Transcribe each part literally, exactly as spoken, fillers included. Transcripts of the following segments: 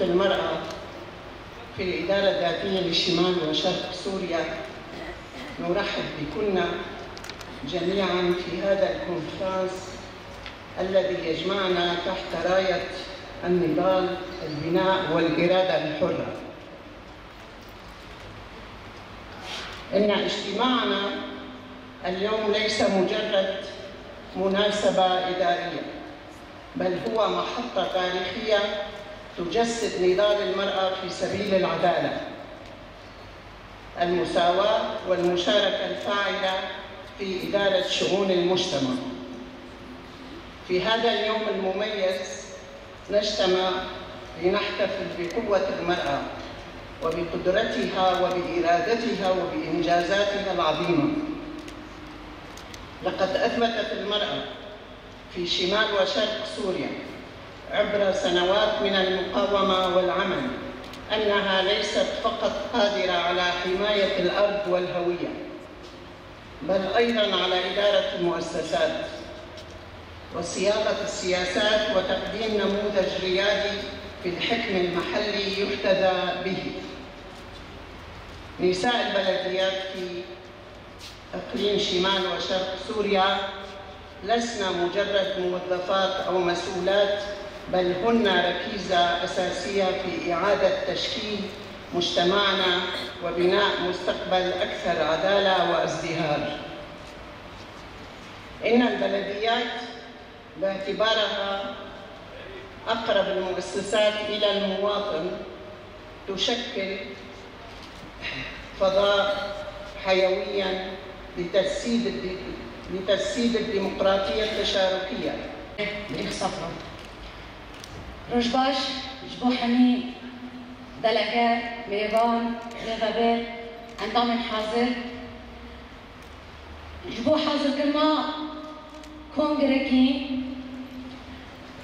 المرأة في الإدارة الذاتية لشمال وشرق سوريا، نرحب بكنا جميعا في هذا الكونفرنس الذي يجمعنا تحت راية النضال، البناء والإرادة الحرة. إن اجتماعنا اليوم ليس مجرد مناسبة إدارية، بل هو محطة تاريخية تجسد نضال المرأة في سبيل العدالة، المساواة والمشاركة الفاعلة في إدارة شؤون المجتمع. في هذا اليوم المميز نجتمع لنحتفل بقوة المرأة وبقدرتها وبإرادتها وبإنجازاتها العظيمة. لقد أثبتت المرأة في شمال وشرق سوريا عبر سنوات من المقاومة والعمل أنها ليست فقط قادرة على حماية الأرض والهوية، بل أيضا على إدارة المؤسسات وصياغة السياسات وتقديم نموذج ريادي في الحكم المحلي يحتذى به. نساء البلديات في إقليم شمال وشرق سوريا لسن مجرد موظفات أو مسؤولات، بل هن ركيزة أساسية في إعادة تشكيل مجتمعنا وبناء مستقبل أكثر عدالة وازدهار. إن البلديات باعتبارها أقرب المؤسسات إلى المواطن تشكل فضاء حيويا لتجسيد الد-، لتجسيد الديمقراطية التشاركية. Rêxistina. Roj baş ji bo hemî delege, mêvan, rêvebir, endamên hazir. Ji bo hazirkirina kongrekî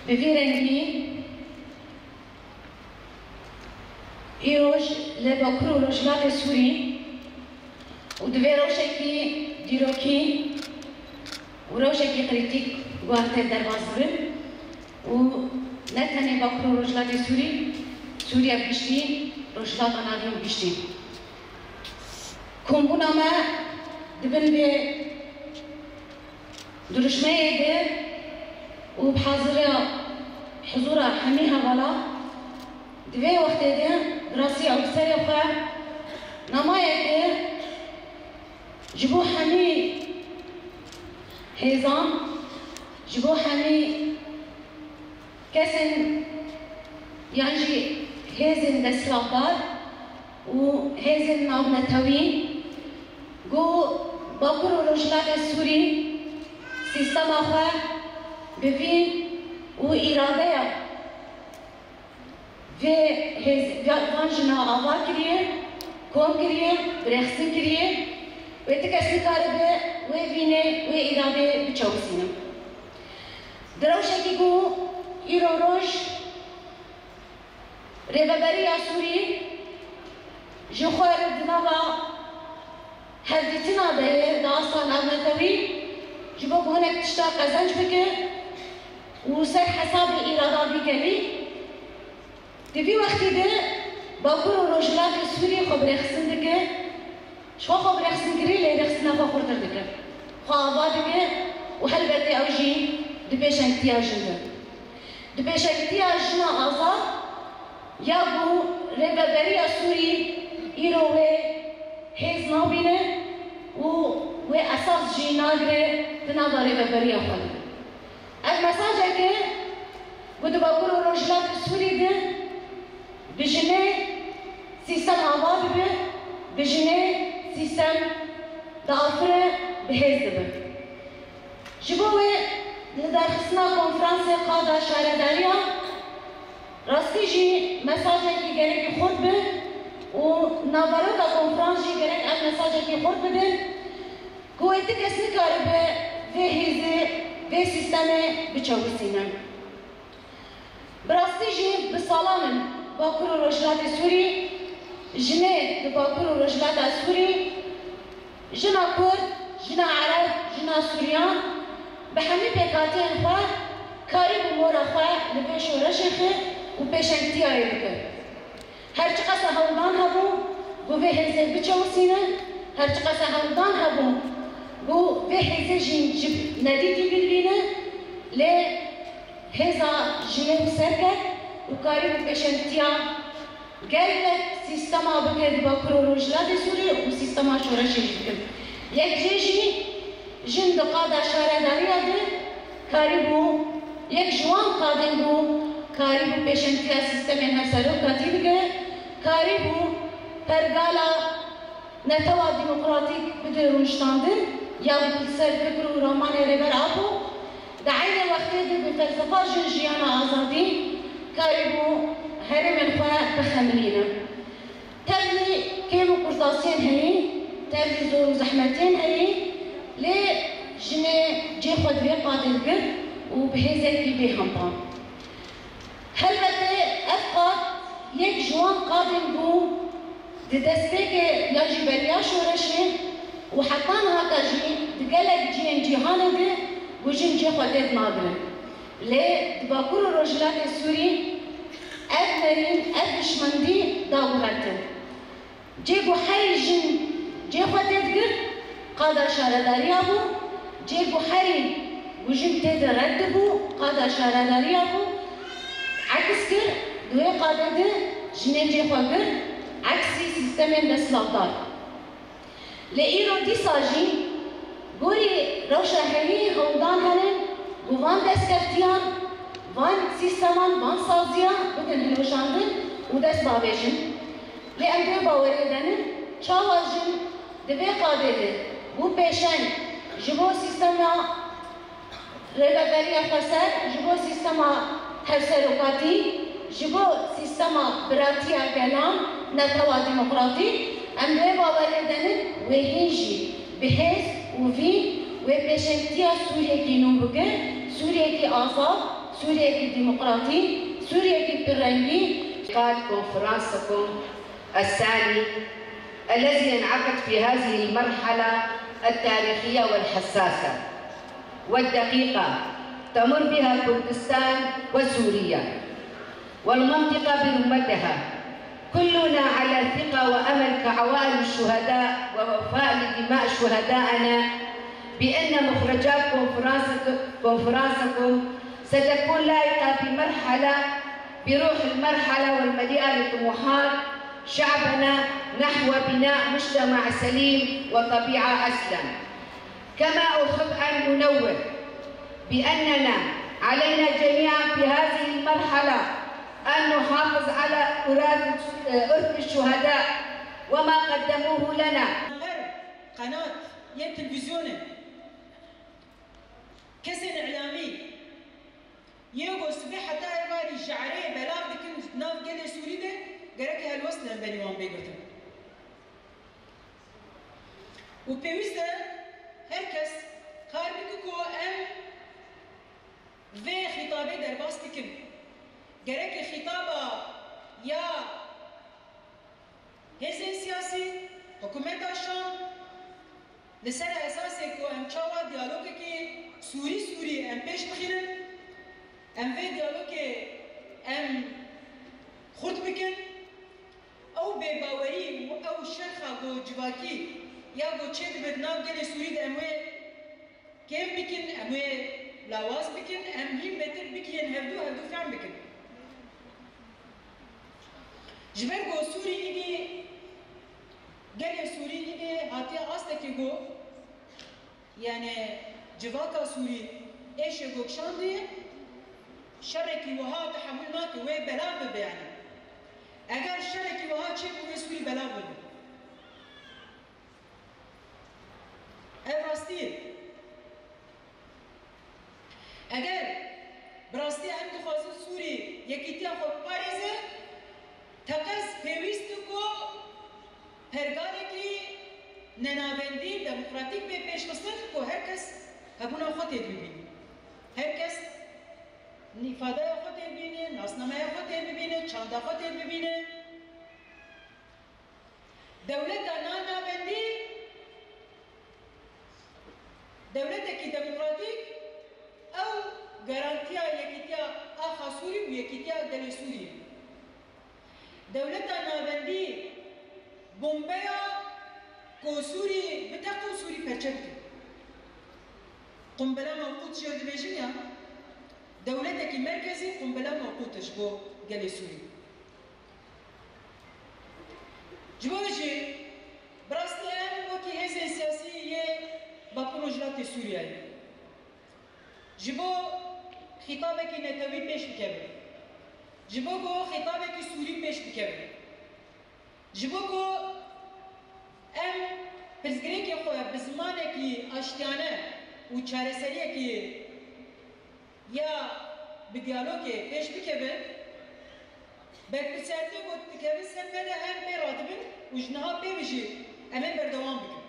bi vî rengî, îroj li Bakur û Rojhilatê Sûrî û di vê rewşekî dîrokî û rewşekî krîtîk guhar tê derbas dibin û ne tenê Bakur û Rojhilatê Sûrî, Sûriye bi giştî, Rojhilata Navîn bi giştî. Kombûna me di bin vê dirûşmeyê de û bi haziriya hizûra hemî hevala di vê wextê de bi rastî ew bi serê xwe namayeke ji bo hemî hêzan, ji bo hemî kesên yan jî hêzên desthilatdar û hêzên navnetewî ku Bakur û Rojhilatê Sûrî sîstema xwe bi vî û îradeya vê hêz-, van jina ava kiriye, kom kiriye, birêxistin kiriye, wê ti kes nikaribe wê vînê, wê îradeyê biçewisîne. Di rewşekî ku îro roj Rêveberiya Sûrî ji xwe re di nava hevdîtina de ye, di asta navnetewî, ji bo ku hinek tişta qezenc bike û ser hesabê îrada vî gelî, di vî wextî de Bakur û Rojhilatê Sûrî xwe birêxistin dike. Ji xwe xwe bi rêxistinkirinê lê rêxistina xwe xurtir dike. Xwe ava dike û helbetê ew jî di pêşengtiya jin de. Di pêşengtiya jina azad ya ku Rêveberiya Sûrî îro wê hêz nabîne û wê esas jî nagire di nava rêveberiya xwe de. Ev mesajeke ku di Bakur û Rojhilatê Sûrî de bi jinê sîstem ava dibe, bi jinê sîstem diafire, bi hêz dibe. Ji bo wê li derxistina konferansê qada şaredariya rastî jî mesajekî gerekî xurt be û naveroka konferans jî gerek ev mesajekî xurt bide. Ku wê ti kes nikaribe vê hêzê, vê sîstemê biçewisîne. Bi rastî jî bi salan in Bakur û Rojhilatê Sûrî, jinê di Bakur û Rojhilata Sûrî, jina Kurd, jina Ereb, jina Sûriyan bi hemî pêkhatiyên xwe karî bû mora xwe li vê şoreşê xwe û pêşengtiyayê bike. Her çiqas hewldan hebû ku vê hêzê biçewisîne, her çiqas hewldan hebû ku vê hêzê jî ji nedîtî bidibîne, lê hêza jinê bi ser ket û karîbû pêşengtiya gelek sîstema bike di Bakur û Rojhilatê Sûriyê û sîstema şoreşê jî bikin. Yek jê jî jin di qada şaredariya de karîbû, yek ji wan qadên bû, karîbû pêşengtiya sîstemên hevserokatî bike, karîbû pergala netewa demokratîk bide rûniştandin, ya ku li ser fikr û ramanê Rêber Apo, di eynê wextê de bi felsefa jin jiyana azadî karîbû herêmên xwe bixemilîne. Tevlî kêm û kurtasiyên heyî, tevlî zor û zehmetiyên heyî, lê jinê cê xwe di vê qadê digirt û bi hêzekî bêhempa. Helbetê ev qad yek ji wan qadên bû di destpêkê ya jî beriya şoreşê û heta nihaka jî di gelek cihên cîhanê de ku jin cê xwe tê dinagire. Lê di Bakur û Rojhilatê Sûrî ev nerîn, ev hişmendî da guhertin. Cê ku herî jin cê xwe tê digirt, qada şaredariya bû, cê ku herî ku jin tê de red dibû, qada şaredariya bû, eks kir, di wê qadê de jinê cê xwe girt, eksî sîstemên desthilatdar. Lê îro dîsa jî gorî rewşa heyî hewldan hene ku van destkeftiyan, van sîsteman, van saziyan bidin hilweşandin û dest bavêjin. Lê em bi wê baweriyê de nin, çawa jin di vê qadê de bû pêşeng ji bo sîstema rêveberiya xweser, ji bo sîstema hevserokatî, ji bo sîstema biratiya gelan, netewa demokratîk, em bi wê baweriyê de nin, wê hîn jî bi hêz û vîn wê pêşengtiya Sûriyekî nû bikin, Sûriyekî azad, Sûriyekî demokratîk, Sûriyekî pirrengî. قاد كونفرنسكم الثاني الذي ينعقد في هذه المرحلة التاريخية والحساسة والدقيقة تمر بها كردستان وسوريا والمنطقة برمتها. كلنا على ثقة وأمل كعوائل الشهداء ووفاء لدماء شهدائنا بأن مخرجات كونفرنسك-، كونفرنسكم ستكون لائقة بمرحلة، بروح المرحلة والمليئة لطموحات شعبنا نحو بناء مجتمع سليم وطبيعة أسلم. كما أحب أن أنوه بأننا علينا جميعا في هذه المرحلة أن نحافظ على تراث، عرف الشهداء وما قدموه لنا. Her qenat yê televîzyonê, kesên îlamî, yê ku sibê heta êvarî ji erê belav dikin nav gelê Sûrî de, gerek helwest li hemberî wan bê girtin. Û pêwîst e her kes kar bike ku em vê xîtabê derbas bikin. Gereke xîtaba ya hêzên siyasî, hikûmeta Şam, li ser esasê ku em çawa diyalogekî Sûrî Sûrî em pêş bixînin, em vê diyalogê em xurt bikin. Ew bêbawerî û ew şerxa ku civakî ya ku çêdibe di nav gelê Sûrî de em wê kêm bikin, em wê lawaz bikin, em hîn bêtir bigihên hevdû, hevdû fehm bikin. Ji ber ku Sûrî îdî, gelê Sûrî îdî hatiye astekî ku, yani civaka Sûrî êşê ku kişandiye, şerekî wiha tehemûl nake, wê belav bibe yani. Eger şerekî wiha çêbû, wê Sûrî belav bibe. Ev rastî ye. Eger bi rastî em dixwazin Sûrî yekîtiya xwe biparêze, teqez pêwîst e ku pergalekî nenavendî, demokratîk bê pêşxistin ku her kes hebûna xwe tê dibîne. Her kes îfadeya xwe tê dibîne, nasnameya xwe tê dibîne, çanda xwe tê dibîne. Dewleta nanavendî, dewletekî demokratîk, ew garantiya yekîtiya axa Sûrî û Yekîtiya gelê Sûriyê. Dewleta navendî bombeya ku Sûrî biteqe û Sûrî perçe bike. Qumbela mewqût jê dibêjin ya, dewletekî merkezî qumbela mewqût e ji bo gelê Sûrî. Ji bo jî, bi rastî em wekî hêzên siyasî yê Bakur Rojhilatê Sûriyeyê ji bo xîtabekî netewî pêş bikevin, ji bo ku xîtabekî Sûrî pêş bikevin, ji bo ku em pirsgirêkê xwe bi zimanekî aştiyane û çareseriyekî ya bi diyalogê pêş bikevin, berpirsiyartiyê ku dikevin ser me de em pê radibin û ji niha pê ve jî em ê berdewam bikin.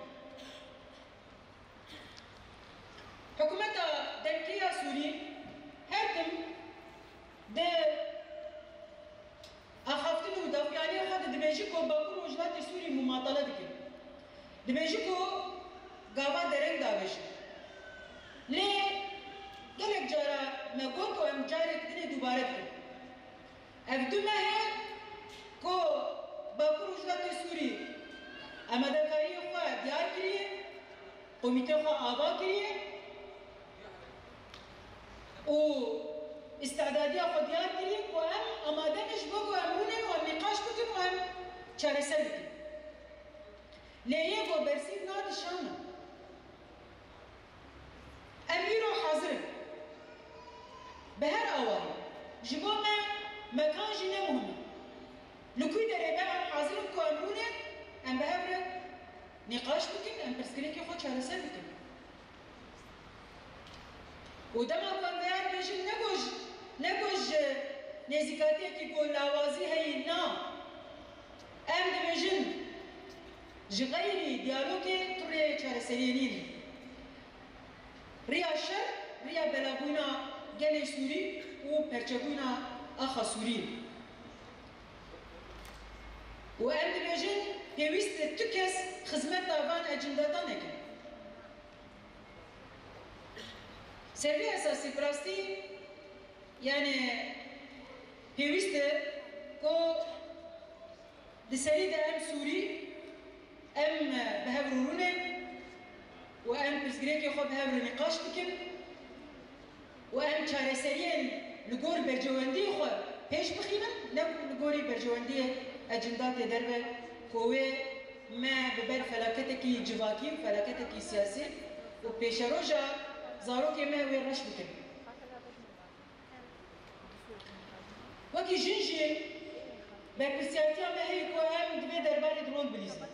Hikûmeta demkê ya Sûrî her tim di axaftin û daxuyaniyê xwe de dibêje ku Bakur Rojhilatê Sûrî mumatele dike. Dibêje ku gava dereng davêje. Lê gelek cara me got û em carek dinê dubare dikin. Ev du meh e ku Bakur Rojhilatê Sûrî amadekariyê xwe diyar kiriye, komîtê xwe ava kiriye û îstidadiya xwe diyar kiriye ku em amade ne ji bo ku em rûnên û em nîqaş bikin û em çareser bikin. Lê yê ku bersîv nade şan e. Em îro hazir in. Bi her awayî. Ji bo me mekan jî ne muhim e. Li ku derê be em hazir in ku em rûnên, em bi hev re nîqaş bikin, em pirsgirêkê xwe çareser bikin. Û dema ku em vêya dibêjin, ne ku ji, ne ku ji nêzîkatiyekî ku lawazî heyî, na. Em dibêjin, ji xeyrî diyalogê tu rêyê çareseriyê nîne. Riya şer, riya belabûna gelê Sûrî û perçebûna axa Sûrî. Û em dibêjin, pêwîst e tu kes xizmeta van ecindata neke. Ser vê esasî bi rastî, yani, pêwîst e ku di serî de em Sûrî, em bi hev re rûnên û em pirsgirêkê xwe bi hev re nîqaş bikin û em çareseriyên li gor berjewendiyê xwe pêş bixînin, ne ku li gorî berjewendiyê ecindata derve ku wê me bi ber felaketekî civakî û felaketekî siyasî û pêşeroja zarokê me wê reş bikin. Wekî jin jî berpirsiyartiya me heye ku em di vê derbarê de rol bilîzin.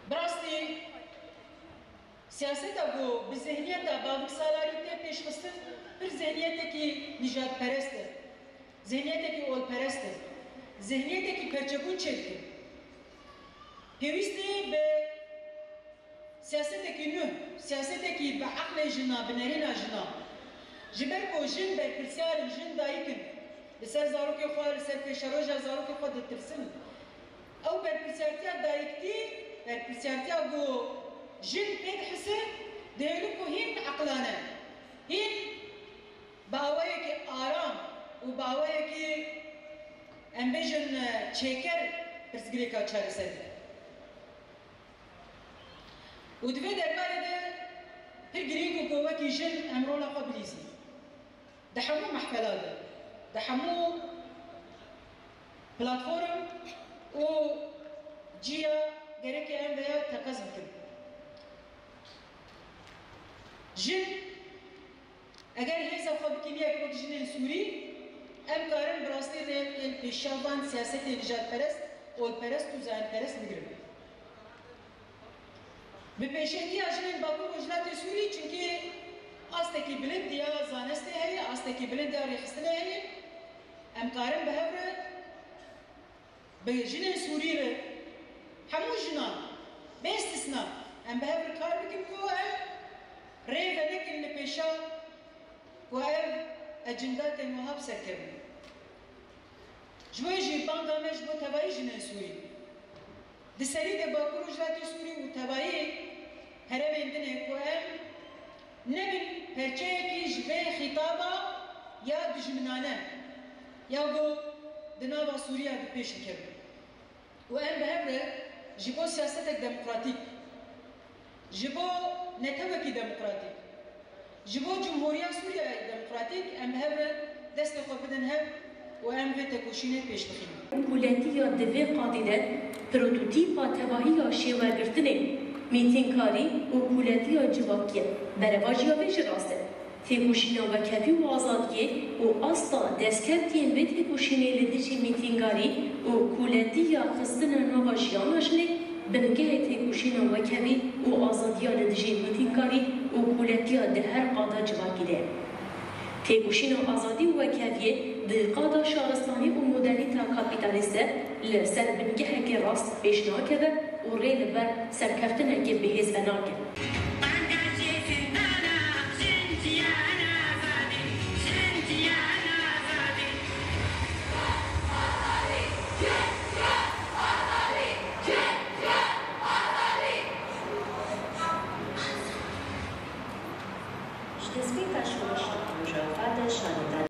Bi rastî siyaseta ku bi zihniyeta baviksalarî tê pêşxistin pir zihniyetekî nîjadperest e, zihniyetekî olperest e, zihniyetekî perçebûn çêdike. Pêwîstî bi siyasetekî nû, siyasetekî bi eqlê jina, bi nerîna jina. Ji ber ku jin berpirsiyar in, jin dayik in. Li ser zarokê xwe, li ser pêşeroja zarokê xwe ditirsin. Ew berpirsiyartiya dayiktî, berpirsiyartiya ku jin pê dihise, dihêlin ku hîn eqlane, hîn bi awayekî aram û bi awayekî, em bêjin, çêker pirsgirêka çareser bike. Û di vê derbarê de pir girîng e ku wekî jin em rola xwe bilîzin. Di hemû mehfela de, di hemû platform û ciya gerekê em veya teqez bikin. Jin Eger hêza xwe bikin yek wek jinên Sûrî, em karin bi rastî rê yên pêşiya van siyasetê nijadperest, olperest û zayendperest bigirin. Bi pêşengiya jinên Bakur Rojhilatê Sûrî, çimkî astekî bilind ya zanistê heye, astekî bilind ya rêxistinê heye, em karin bi hev re Bi jinên Sûrî re, hemû jinan, bê îstisna, em bi hev re kar bikin ku em rê venekin li pêşa ku ev ecindatên wiha bi ser kevin. Ji bo jî banga me ji bo tevayî jinên Sûrî. Di serî de Bakur Rojhilatê Sûrî û tevayî herêmên din ê ku em nebin perçeyekî ji vê xîtaba Ya dijminane ya ku di nava Sûriya de pêş dikevin. Û em bi hev re ji bo siyasetek demokratîk, ji bo netewekî demokratîk, ji bo Cumhuriya Sûriyeyê Demokratîk em bi hev re destê xwe bidin hev û em vê têkoşînê pêş bixînin. Kuletiya di vê qadî de prototîpa tevahiya şêwegirtinê, mîtîngkarî û kuletiya civakî ye. Berevajiya vê jî rast e. Têkoşîna wekevî û azadiyê û asta destkeftiyên vê têkoşînê li dijî mîtîngarî û kuletiya xistina nava jiyana jinê bingehê têkoşîna wekevî û azadiya li dijî mîtîngarî û kuletiya di her qada civakî de ye. Têkoşîna azadî û wekeviyê di qada şaristanî û modernîta kapîtalîst de li ser bingehekê rast pêş nakeve û rê li ber serkeftinekê bihêz venake.